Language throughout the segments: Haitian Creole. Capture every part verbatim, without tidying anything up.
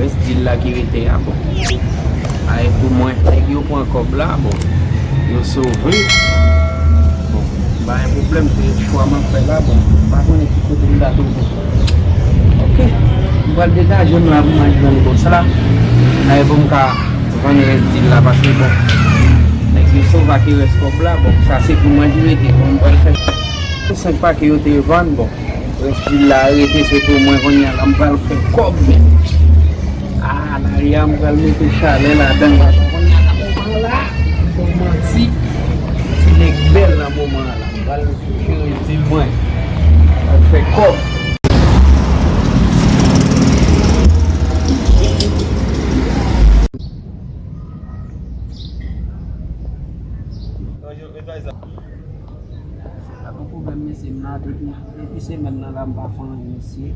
Rès dil la ki rete a, bon. Ay, pou mwen, nèg yo pran kòb la, bon. Yo sove. Bon, pa gen pwoblèm, se chwa m ap fè la, bon. M pa konnen ki kote m ta twouve. Ok. M pral detaje m la pou m al jwenn bòs la. Ay, pou m ka vann rès dil la, paske, bon, nèg yo sove ak rès kòb la, bon, sa se pou mwen ki rete, bon, m pral fè senk pake yo te vann, bon. Rès dil la rete, se pou mwen kounye a la, m pral fè kòb, men. Ah, lari a, m pral mete chalè ladan l, papa. Kounye a la, moman la, m pral manti, ti nèg bèl nan moman an la. M pral jere dil mwen. M pral fè kòb. Pa gen pwoblèm, mesye, m la depi, depi semèn nan la, m pa fè anyen, mesye.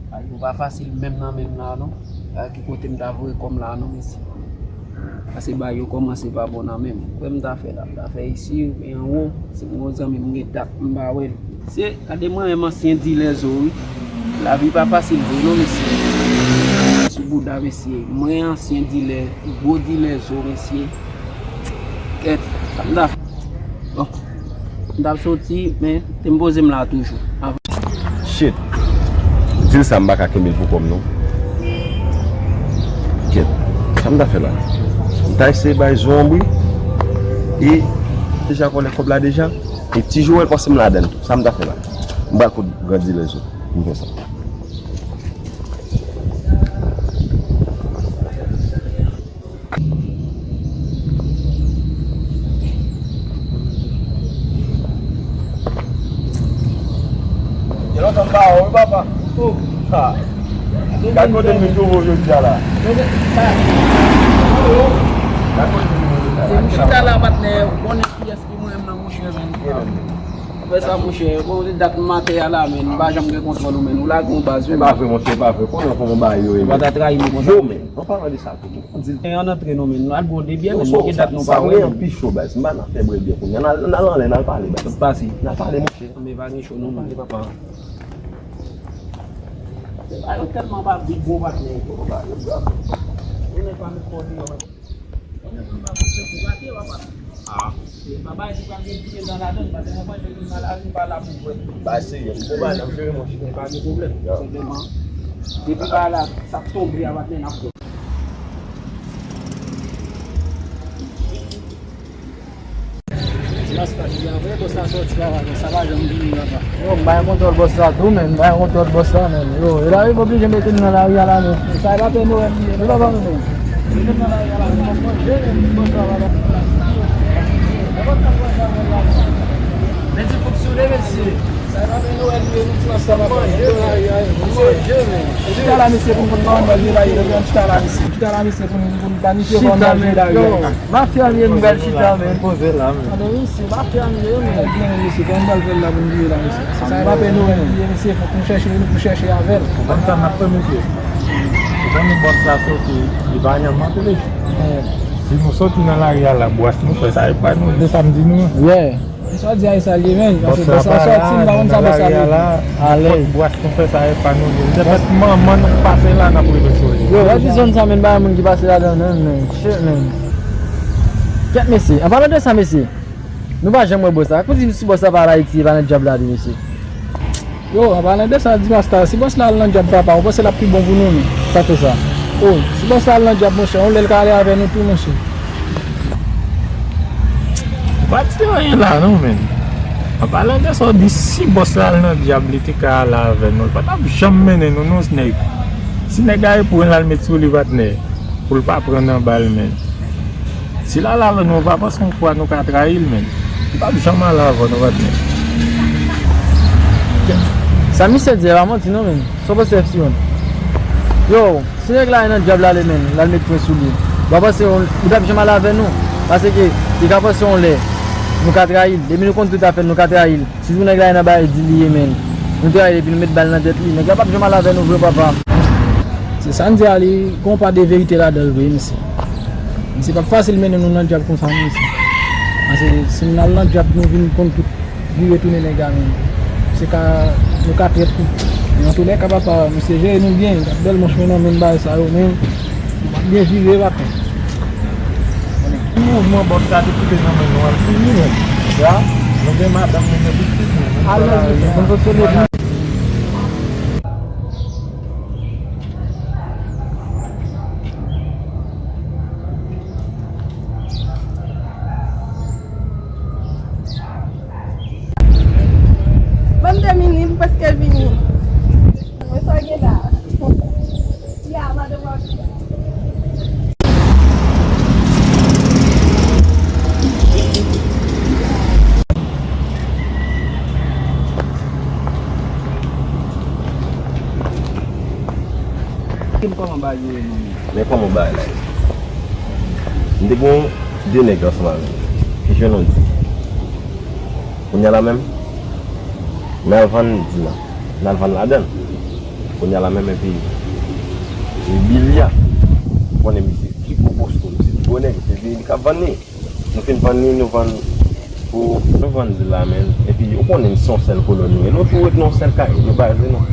Bagay yo pa fasil menm nan men m la, non. Pa ki kote m ta voye kò m la, non, mesye. Paske bagay yo kòmanse pa bon nan men m. Kwè m ta fè la, m ta fè isi oubyen anwo. Si m gon zanmi m gen dat m pa wè l. Mesye, gade mwen menm ansyen dilè zo, wi. Lavi pa fasil vre, non, mesye. Sou bouda, mesye. Mwen ansyen dilè, gwo dilè zo, mesye. Kèt, sa m ta fè? Bon, m t ap soti, men te m poze m la toujou. Avan. Shit. Dil sa m pa ka kenbe l pou kò m non. Kèt, sa m ta fè la? M ta eseye bay zo yon bri. E deja kòlè kòb la deja. E ti Joel panse m ladann tou. Sa m ta fè la? M pral kot gran dilè zo pou m fè sa. Gen lontan m pa wè w wi papa. Oh. Ha. Gad kote m vin twouve w jodi a la. Gad kote m vin twouve w jodi a la. Se m chita la, patnè, ou konnen kiyès ki mwen menm nan, monchè, men. Apre sa, monchè, bon, li dat m atè a la, men, m pa janm gen kontwòl ou, men. Ou lage yon baz, wi. Se pa vre, monchè, se pa vre. Konnen kòman bagay yo ye, men. Ou pa ta trayi nou konsa. Yo, men, an palan de sa tou, men, di. E, ann antre non, men. Nou al bwè de byè, men, nou gen dat nou pa wè, men. Sa m gen anpil cho, baz. M pa nan fè bwè byè kounye a. N al, n al anlè, n al pale, baz. Tout pase. N al pale, monchè. Men pa gen cho non, men. N al pale, papa. Se pa yo tèlman pa vin bon patnè. Yo pa, yo pa. Yo menm pa met kò deyò, men. Yo menm pa met kò deyò, papa. Ah. Papa, si pa gen pye nan ladann, paske mwen panse ke nan lari pa la pou jwe. Ba, serye, m konprann, m jere, monchè. Pa gen pwoblèm. Yo. Senpleman, depi pa la, sa tonbe a patnè, n ap fè. Bòs la di a vre, bòs la sòti a la, men sa pa janm vini la, papa. Yo, m bay kontwòl bòs la tou, men, m bay kontwòl bòs la, men. Yo, e la, yo oblije mete m nan lari a la, men. Sa e pa Pè Nowèl li ye, non, papa, men. Mete m nan lari a la, men. Bòs la, papa. Men ti fonksyone, mesye. Sa e pa Pè Nowèl li ye, nou ti ansanm, papa. Manje, manje, manje, men. Chita la, mesye, pou m konn kòman manje la ye, chita la, mesye. Chita la, mesye, pou n, pou n planifye kòman manje la ye. Mafya m ye, m pral chita, men. Poze la, men. Tande, wi, se mafya m ye, men. Byen, mesye, kòman m pral fè l la pou m vire la, mesye? Sa e pa Pè Nowèl li ye, mesye, fòk nou chèche, nou pou chèche avè l. Ou konn sa n ap fè, mesye? Ou konn bòs la soti, li pa janm antre. Si nou soti nan lari a la, bwès nou fè, sa e pa nou, de sa m di nou an. Yeah. Sa w di a, e sa l ye, men. Paske bòs la sòti, m pa konn sa bòs la vle di. Alèz. Bwès nou fè, sa e pa nou, men. Se fèt manman nou pase la, n ap rele sou li. Yo, w ap di zòn sa, men, pa gen moun ki pase ladan, non, men. Shit, men. Kèt, mesye. An palan de sa, mesye. Nou pa janm wè bòs la. Kòm di si bòs la pa al Ayiti, e pa nan dyab la li, mesye. Yo, an palan de sa, di Masta, si bòs la al nan dyab papa, ou panse l ap pi bon pou nou, men? Sa k fè sa? O, si bòs la al nan dyab, monchè, yon lè l ka ale avè nou tou, monchè. Pa di anyen la non, men. An palan de sa, w di si bòs la al nan dyab, li te ka ale avè nou. Li pa t ap janm mennen nou, non, nèg. Si nèg la pran l al met sou li, patnè, pou l pa pran nan bal, men. Si l al avè nou, pa panse yon fwa nou ka trayi l, men. Li p ap janm al avè nou, patnè. Sa misye di a pa manti non, men. Sa w panse, F C One? Yo, si nèg la nan dyab la ale, men, l al met pwen sou li. Ou pa panse yon, li p ap janm al avè nou? Paske li ka panse yon lè nou ka trayi l. Depi nou konn tout afè l, nou ka trayi l. Sitou nèg la nan bagay di li ye, men. Nou trayi l epi nou met bal nan tèt li. Nèg la p ap janm al avè nou vre, papa. Se sa m di a, li gon pa de verite ladan l vre, mesye. Mesye, p ap fasil mennen nou nan dyab konsa, mesye. Paske si nou al nan dyab, nou vin konn tout vire tounen nèg la, men. Se ka, nou ka trèt tou. Men antoulèka, papa, mesye, jere nou byen. Gad bèl manch mwen nan men bagay sa yo, men. Nou p ap byen vire, papa. Mouvman bòs la te kite nan men nou an fini, men. Ya, nou gen madanm, nou gen pitit, nou. Alèz, nou fè la, nou fè sou legliz. Ban m de minit, m prèske vini. Mwen sa gen la. Ya, madan Maria. Kòman bagay yo ye, manmi? Men kòman bagay la ye? M te gen de nèg ansanm avè m ki jwenn yon di. Kounye a la menm, m al vann di nan. N al vann ladan l. Kounye a la menm epi Bilia, ou konnen misye pi gwo kosto, misye pi gwo nèg, misye di li k ap vann li. Nou fin vann li, nou vann pou, nou vann di la menm. Epi ou konnen misye yon sèl koloni, e nou tou ret nan yon sèl kay, nou pa rete non.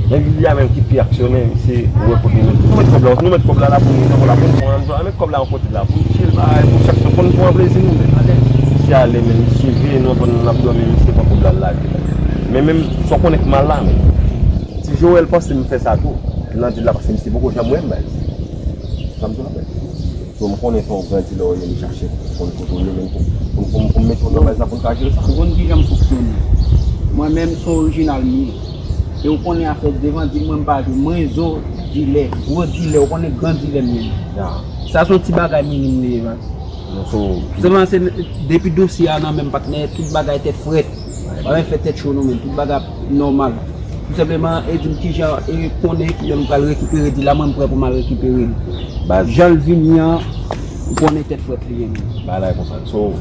Men Bilia menm ki pi aksyonè, misye wè kote nou, nou met kòb la, nou met kòb la la pou nou, nou la pou nou pran, nou met kòb la yon kote la pou nou chill, bay, pou chak nou konn pran plezi nou, men alèz. Misye ale, men misye veye nou pandan n ap dòmi, misye pran kòb la, l lage. Men menm, sa w konnen k mal la, men. Ti Joel panse m fè sa tou. Nan di l la, paske misye poko janm wè m, baz. Sa m di w la, baz. So, m konnen se yon gran dilè w ye, m chache pou m konnen kote w ye, men pou, pou, pou, pou m mete w nan baz la, pou n ka jere sa. Ou konn kijan m fonksyone. Mwen menm, se yon orijinal m ye. E ou konnen afè devan di mwen m pa jwe. Mwen zo dilè, gwo dilè, ou konnen gran dilè m ye. Ya. Sa se yon ti bagay minim li ye, baz. Non, so, sèlman se depi dosye a nan men m, patnè, tout bagay tèt frèt. Pa fè tèt cho non, men tout bagay ap nòmal. Tou senpleman, e di m kijan e konnen kilè m pral rekipere di la, mwen m prè pou m al rekipere l. Baz. Jan l vini an, ou konnen tèt frèt li ye, men. Bagay la e konsa. So,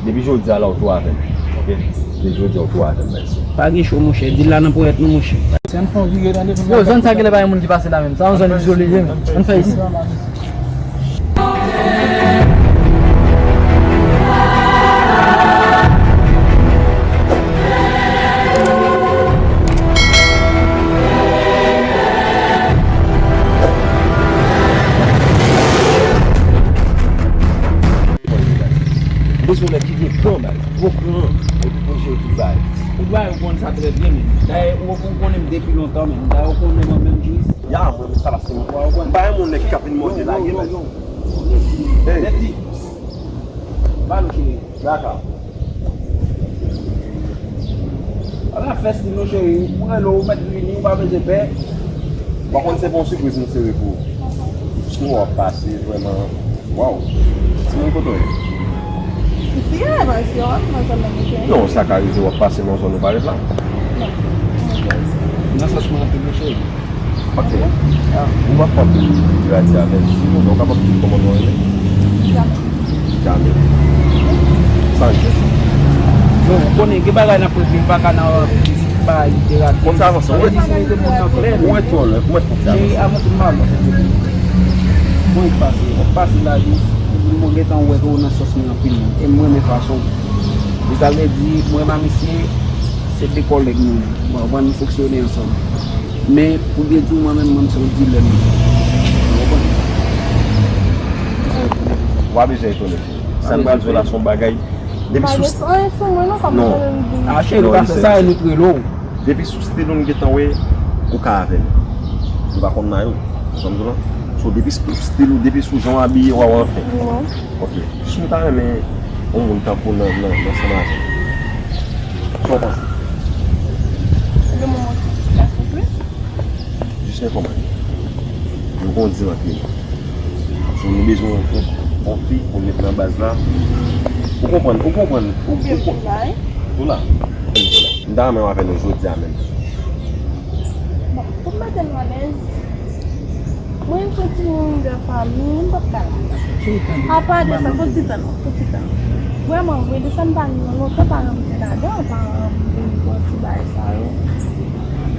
depi jodi a la, ou tou avè m. Oke? Depi jodi a, ou tou avè m, mèsi. Pa gen cho, monchè. Di l la nan ponyèt nou, monchè. Si ann fè yon vire, tande, pou yo, zòn sa genlè pa gen moun ki pase la menm. Sa yon zòn izole, ye, men. Ann fè isi. Bezwen nèg ki gen plan, baz. Gwo plan, epi pou jere tout bagay. Ou dwe konn sa trè byen, men. Dayè, ou, ou konnen m depi lontan, men. Dayè, ou konnen mwen menm jis. Ya, mwen, men sa, paske m, m pa renmen yon nèg k ap vin mòde lage, men. Hey. Nèti. Ba nou, cheri. Daka. Ala fès li, non, cheri. Ou rele, ou mèt vini, ou pa bezwen pè. Ou pa konn se pa yon sipriz nou sere pou ou. Sinon w ap pase vrèman. Waw. Timoun, kote w ye? Isi a, mwen isi a, mwen zòn nan mwen. Non, sa ka rive w ap pase nan zòn ou pa ret la. Non. Nan sans mwen anpil, monchè. Ok. Ou pa fè anpil gradye avè l. Sinon, ou kapab di kòman non li ye? Jamil. Jamil. Sanchez. Bon, ou konnen gen bagay n ap regle, m pa ka nan anpil. Bay literati. Konn sa avanse. Ou wè, ou wè twò lè, ou wè twò lè. Cheri, avanse m pa lòt. Bon, w pase, w ap pase la jis. Mwen gentan wè ke w nan sans mwen anpil, e m renmen fason w. E sa vle di, mwen menm misye, se de kòlèg nou ye. Bon, nou fonksyone ansanm. Men, pou byen di w, mwen menm, mwen se yon dilè m ye. Ou konprann? Ou pa bezwen etone. Sa m pral di w la, se yon bagay Depi sou... Pa gen anyen sou mwen non, kòm... Non. Mwen menm di. Ah, cheri, pa fè sa, nou t rele w. Depi sou stil ou m gentan wè, ou ka avè m. Nou pa konn nan yo. Ou konprann sa m di w lan? So, depi sou stil ou, depi sou jan w abiye, w a wè anfen. Wi. Ok. Si w ta renmen yon moun tankou w nan, nan, nan ansanm avè m, sa w panse? Ebyen, mwen, mwen, mwen, mwen, Jis enfòme. Nou gon dil ant nou. So, nou bezwen yon, yon fi pou n met nan baz la. Ou konprann, ou konprann, ou, ou konprann. Ou la. M ta renmen w avè nou jodi a menm. Bon, pou m mete nou alèz, mwen se ti moun de fanmi, m p ap ka. Apa de sa, fò ti tan non, fò ti tan. Vrèman vre, desann pa nou lontan, paran m te ladan, paran m vin pran ti bagay sa yo.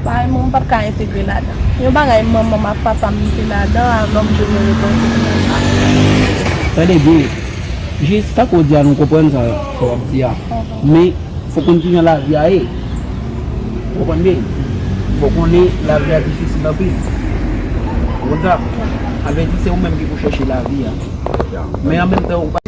Paran m, m p ap ka entegre ladan. Yon bagay manman m ak papa m te ladan, alò m bezwen repanti pou mwen. Tande byen, jis sa ke w di a, nou konprann sa, sa w ap di a. Men, fò w konn kijan lavi a ye. Ou konprann byen? Fò w konnen lavi a difisil anpil. Ou konn sa? Sa vle di se ou menm ki pou chèche lavi a. Men an menm tan, ou pa...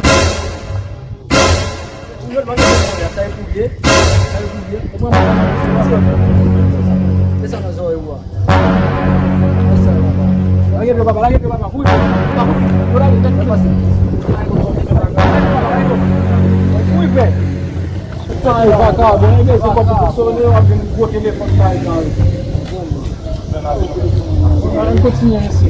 Lage pye papa, lage pye papa. Fouye. Yo lage tèt li pase. Fouye fè. Sa e vakabon, e bezwen kòb pou fonksyone, w ap jwenn gwo telefòn sa e kare. Ann kontinye, mesye.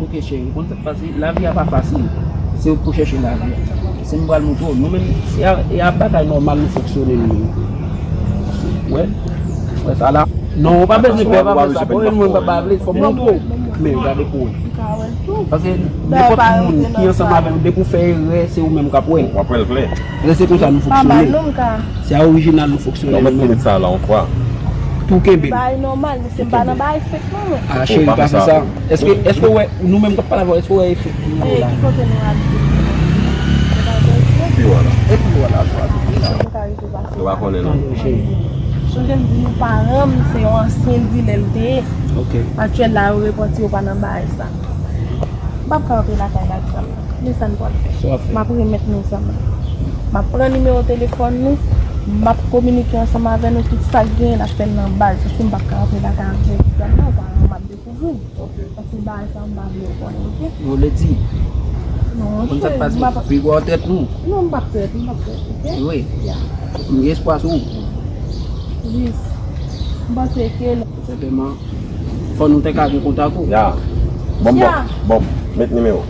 Ok, cheri, konn sa k pase, lavi a pa fasil. Se ou k pou chèche lavi a. Se m pral montre w. Nou menm, se a, e a bagay nòmal nou fonksyone nou menm. Wè? Wè sa la. Non, ou pa bezwen pè, pa fè sa. Bon, mwen pa vle, fò m montre w. Men gade pou wè. Paske nenpòt moun ki ansanm avè w, depi w fè erè, se ou menm k ap wè. W ap wè l klè. E se konsa nou fonksyone. Se a orijinal nou fonksyone. Non, mwen konnet sa la yon fwa. Tou kenbe l. Bagay nòmal, mesye, m pa nan bagay fake non, mwen. Ah, cheri, pa fè sa. Èske, èske w wè, nou menm k ap pale avè w, èske w wè efèk nou la? Ki kote nou abite? Pi wè la. Epi wè la, nou abite la. Nou pa konnen non. Chonje m di nou paran m se yon ansyen dilè l te ye. Ok. Aktyèl la yo repanti yo pa nan bagay sa. M p ap ka antre lakay la ak zam nan. Men sa n pral fè. Sa w ap fè? M ap remèt nou zam nan. M ap pran nimewo telefòn nou. M ap kominike ansanm avè nou tout sa k genyen n ap fè l nan baz. Paske m p ap ka antre lakay avèk zam nan, paran m ap dekouvri m. Ok. Paske bagay sa m pa vle yo konnen, ok? Yo vle di. Non, cheri, m ap... Pi gwo tèt nou. Non, m p ap trèt, m p ap trèt, ok? Wi. Ya. M gen espwa sou ou. Jis. M panse ke... Sètènman. Fò nou te ka gen kontak ou. Ya. Bon, bon, bon. Met nimewo.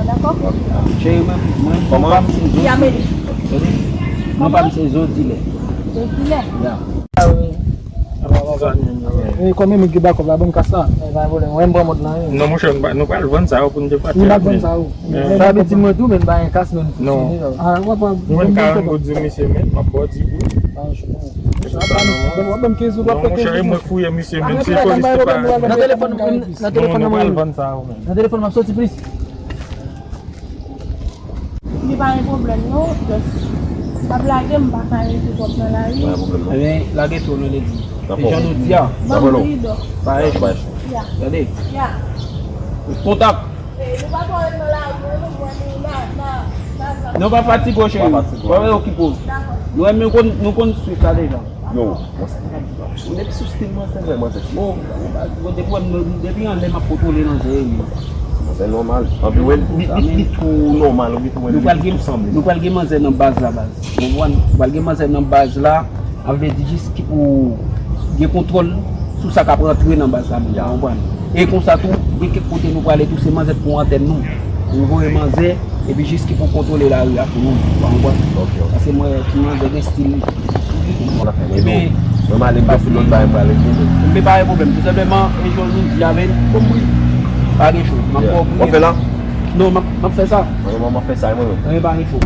Dakò? Cheri, mwen, mwen, mwen pa m se zo dilè. Tande? Mwen pa m se zo dilè. Zo dilè? Ya. E konbyen moun ki ba kòb la? Ban m kas la. E pa gen pwoblèm. Wè m pran mòd lan, wi. Non, monchè, nou pa, nou pral vann sa yo pou nou te pati. Nou pa vann sa yo. Sa vle di mwen tou, men m pa gen kas, men m fonksyone. Ah, w ap pran. Mwen karant goud di misye, men m ap ba w di goud. Ah, je comprends. Sa pa nou. W ap ban m kenz goud, w ap fè kenz goud. Non, monchè, e mwen k fouye misye, men se polis ki pa. Nan telefòn, nan telefòn nan mwen. Nan telefòn m ap soti plis. Li pa gen pwoblèm non, just pa blage, m pa ka rete twòp nan lari. Pa gen pwoblèm non. Ebyen, lage pye w nan ledi. E jan nou di a. Ban m ridò. Pa gen chans. Tande. Kontak. Nou pa twò ret nan lari non, nou wè nou la, la, la, la. Nou pa fatige w, cheri. Pa fatige w. Pa okipe w. Dakò. Nou wè nou konn, nou konn swit la deja. Yo, manzè, ou depi sou stil manzè, vre manzè. Bon, bon, depi wè m, depi anlè m ap kontwole manzè, wi. Manzè nòmal. Anpi wè, li, li, li tou nòmal, ou tou wè li tou sanble. Nou pral gen manzè nan baz la, baz. Ou konprann? Nou pral gen manzè nan baz la, sa vle di jis ki pou gen kontwòl sou sa k ap rantre nan baz la menm, ou konprann? E konsa tou, gen kèk kote nou prale tou, se manzè k pou antèn nou. Nou voye manzè, epi jis ki pou kontwole lari a pou nou, ou konprann? Ok, ok. Paske m wè ti manzè gen stil li. Ebyen, mwen m ale, m gen lòt bagay m prale tou. M pa gen pwoblèm, tou senpleman, e jan nou di a menm. Bon, m ri. Pa gen cho. M ap ba w pou... W ap fè la? Non, m ap, m ap fè sa. Mwen, mwen, m ap fè sa, mwen menm. Ebyen, pa gen cho.